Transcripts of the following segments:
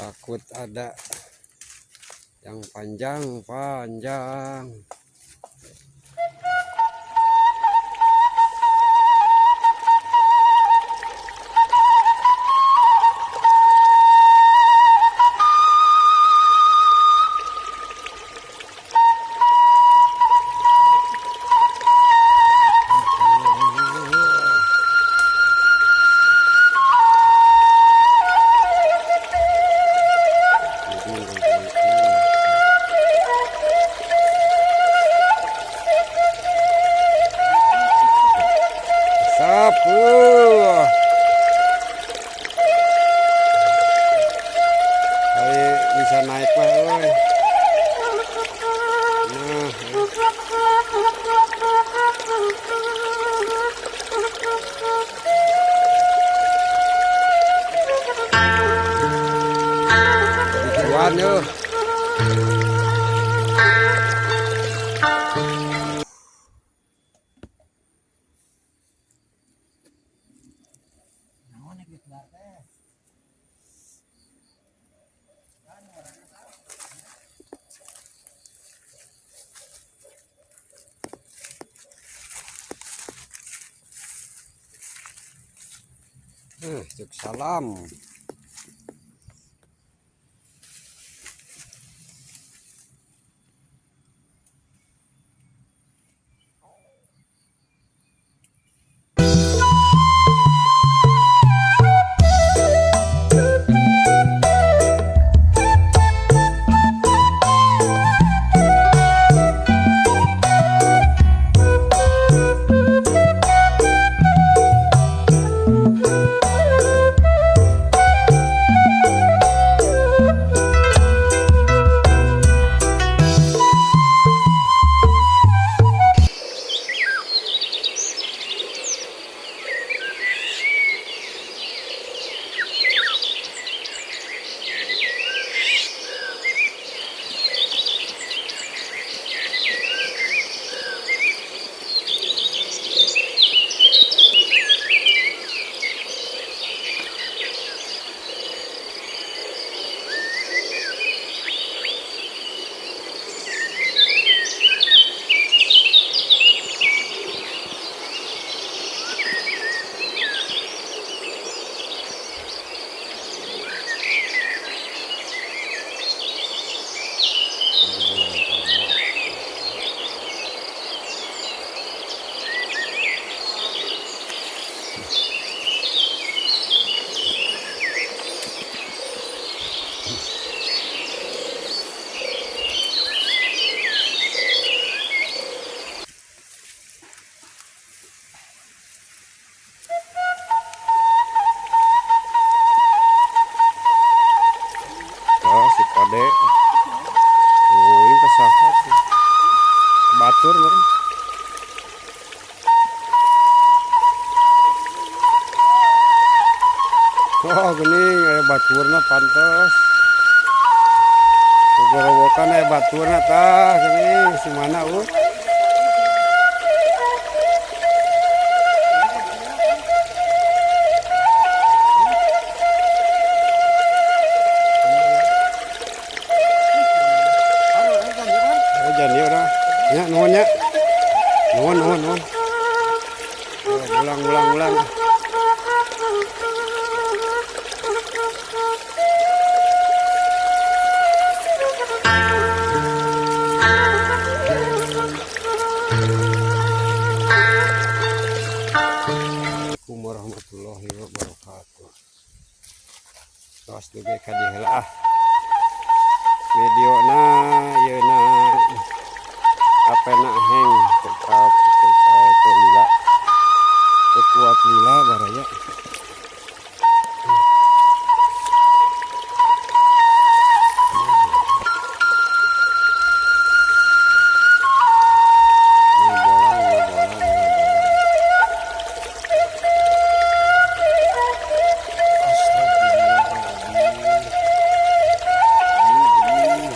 Takut ada yang panjang-panjang. Sapu. Kali bisa naik mah euy. Nah, tujuan yo. Naon nek geus bar teh? Cek salam. Oh, si kode. Oh, ini kesaha. Batur meureun. Oh, geuning aya baturna pantes. Gogorowokan aya baturna tah geuning si mana uh. Oh, jadi urang. Nya nuhun nya. Nuhun nuhun nuhun. Oh, ulang ulang ulang. Dugi ka dieu heula ah. Videona ieuna apena heng tetap teu lila. Teu kuat lila baraya. Ngabolang, ngabolang, ngabolang. Astagfirullahaladzim. Ini, ini.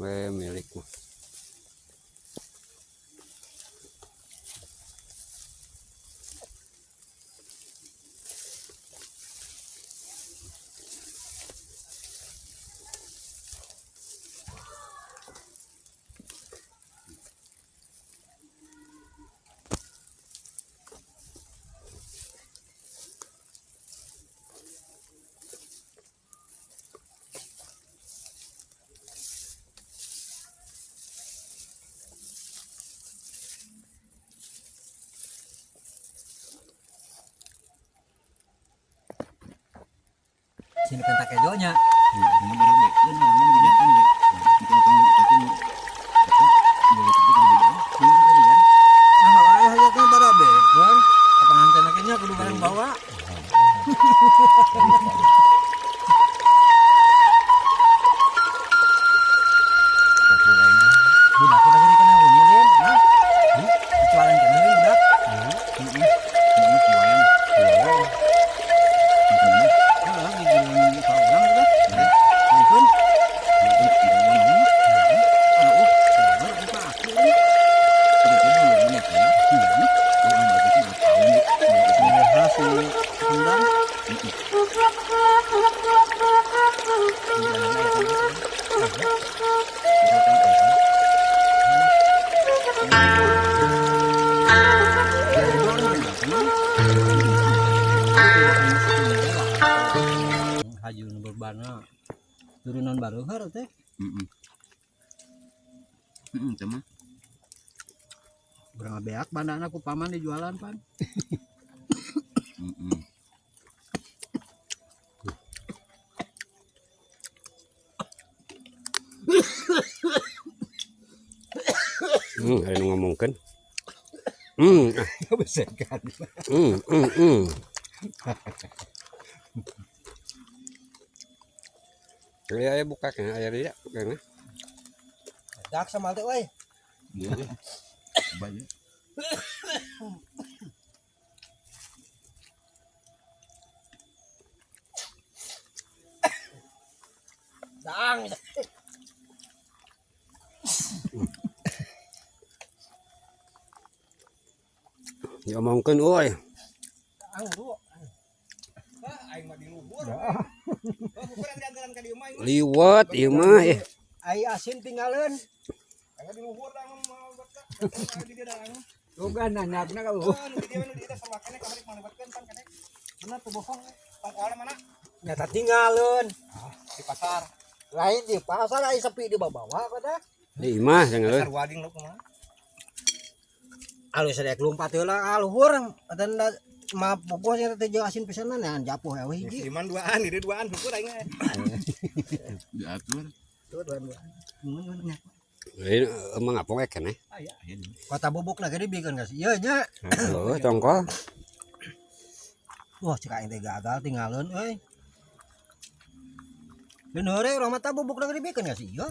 We milik mah. Sini pentak kejonya. Ini barang deh, kan barang ini kan deh. Kita makan tapi apa? Boleh tapi kita beli. Ini tadi kan. Nah, ayah aya teh barabe. Kan pengantin nya kudu barang bawa. Budak kita jadi kena hunilin, nah. Kecualian kena lin budak. Heeh. Heeh, jualan. Jualan. Heeh, di jalan ka urang budak. Mungkin. Haju nu berbana turunan baru har teh. Heeh, teman. Urang beak bandana ku paman dijualan pan. Heeh. Ada nu ngomongkeun. Ah. Besekan. Aya aya buka kan aya deui kan. Dak sama teh euy. Banyak. Dang. Diomongkeun euy. Dang lu. Aing mah di luhur. Oh, bukan di antaran ka dieu mah aing mah. Liwet ieu mah eh. Ai asin tinggalin. Aing di luhur da mah buat di dieu da aing. Boga nanyakna ka lu. Nu di dieu nu di dieu sama kene kamari malebatkeun pan kene. Bener tuh bohong. Tongkolan mana? Nyata tinggalin. Di pasar. Lain di pasar ai sepi di bawah pada. Di imah jangan Pasar wading lu kumaha? Alus rek lumpat heula aluhur atan ma bogoh nya teh jeung asin pisanan ya japuh we hiji. Iman duaan, di dieu duaan syukur aing. Diatur. Tuh duaan-duaan. Mun nya. Ini emang apa we keneh? Aya. Kota bubuk lagi dibikeun ka si ieu nya. Heuh, tongkol. Wah, cek aing teh gagal tinggalin euy. Lain heureuy urang mah bubuk lagi dibikeun ka si ieu.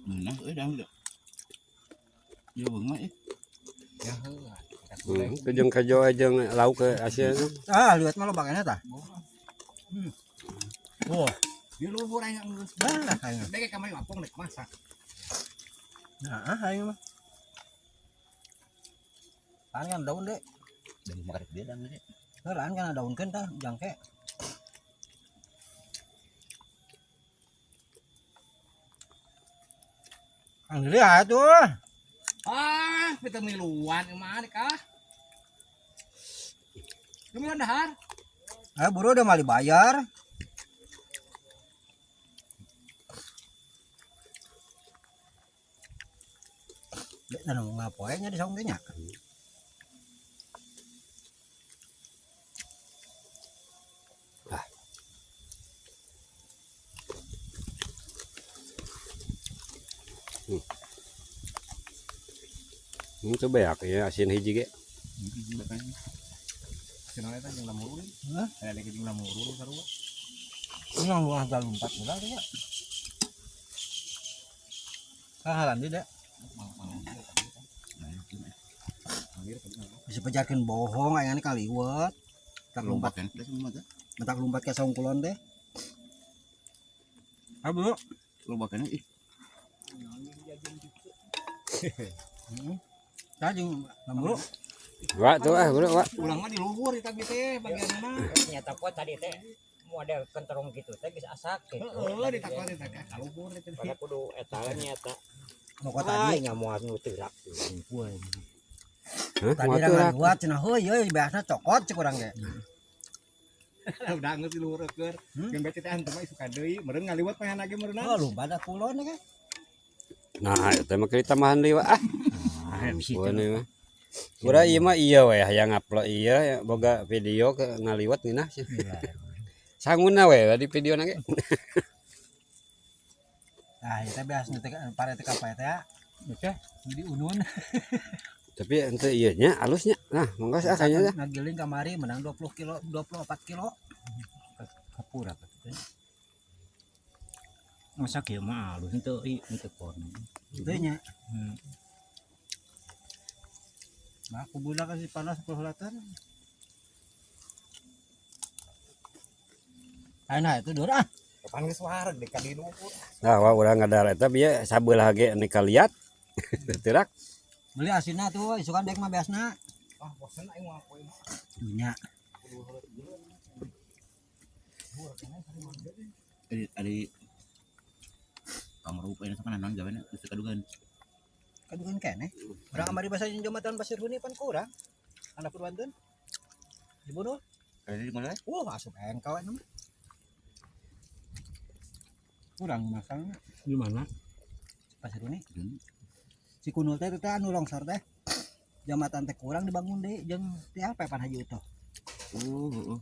Nah, euy dah udah. Ya beung mah ih. Ya heuh. Jeung kejo jeung lauk ke asin. Ah, lihat mah loba keneh tah. Wah, Di luhur aing geus. bah aing. Dek kamari wapong dek masak. Nah, aing mah. Kan kan daun deh. Dan makan dia dah deh. Heulaan kan daun keun tah jangke. Kang Dili atuh. Ah, kita miluan mah kah? Lu miluan dahar? Ah, buru udah mali bayar. Dek tanah ngapoe nya di saung teh nya. Coba ya ya asin hiji ge. Cenah eta jeung lamuru. Hah? Ada lagi jeung lamuru sarua. Ini yang luar jalan empat bulan tuh ya. Kahalan dia dek. Bisa pejarkan bohong, aing kaliwat. Tak lompat, kan? Udah semua teh. mentak lompat ke saung kulon teh. Ah, bro. Loba kan ih. Tah jeung lamuru. Wak tuh ah, bro, wak. Ulang mah di luhur eta teh bagian mana. Nyata kuat tadi teh model kenterong gitu teh geus asak gitu. Heeh, ditakon teh ka luhur eta. Pada kudu eta nyata. Mau kok tadi Tadi nyamuan nu teurak. Hah, tadi motor rangan buat cenah heuy euy biasana cokot cek urang ge. Udah geus di luhur keur. Geun bete teh hantu mah isuka deui, meureun ngaliwat mah lagi meureun. Oh, lompat da kulon ya kan. Nah, eta mah keur tambahan deui wak. Ah. Ampun ieu mah. Urang ieu mah ieu we hayang ngupload ieu ya, boga video ke ngaliwat ngeunah sih. Sanguna we di video na ge. Nah, eta biasana teh pare teh ka teh. Oke. Jadi unun. Tapi ente ieu nya alusnya. Nah, monggo ah kayaknya. Ngagiling kamari menang 20 kilo, 24 kilo. Kapura teh. Masa kieu mah alus henteu ieu henteu kon. Teu nya. Nah, aku budak kasih panas 10 liter. Ayo nah itu dur ah. Kapan geus wareg dek ka di luhur. Nah, wah urang ngadar eta bieu sabelah ge ni kaliat. Teurak. Beli asinna tuh isukan dek mah biasna. Ah, bosen aing mah poe mah. Dunya. Ari Kang Rupa ini sama naon gawe geus kadugan. Kadugan keneh. Urang kamari basa jeung jembatan Pasir Huni pan kurang. Anak Purwantun. Dibunuh. Ari di mana? Wah, asup engkel eta mah. Kurang masangna Di mana? Pasir Huni. Si kunul teh teh anu longsor teh. Jambatan teh kurang dibangun deui jeung teh apa pan haji utuh. Oh, heeh.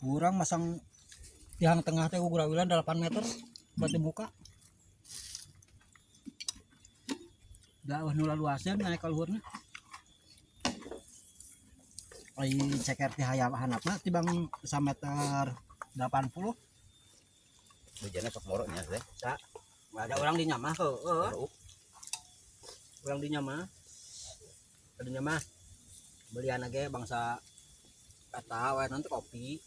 Kurang masang tiang tengah teh gurawilan 8 meter buat dibuka. Da eueuh nu laluaseun naik ka luhurna. Ai ceker ti hayam handapna tibang sameter 80. Bejana sok moro nya teh. Ada orang di nyamah heueuh. Orang di nyamah. Di nyamah. Belian ge bangsa eta we nanti kopi.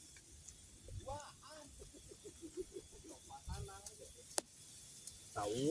Tahu.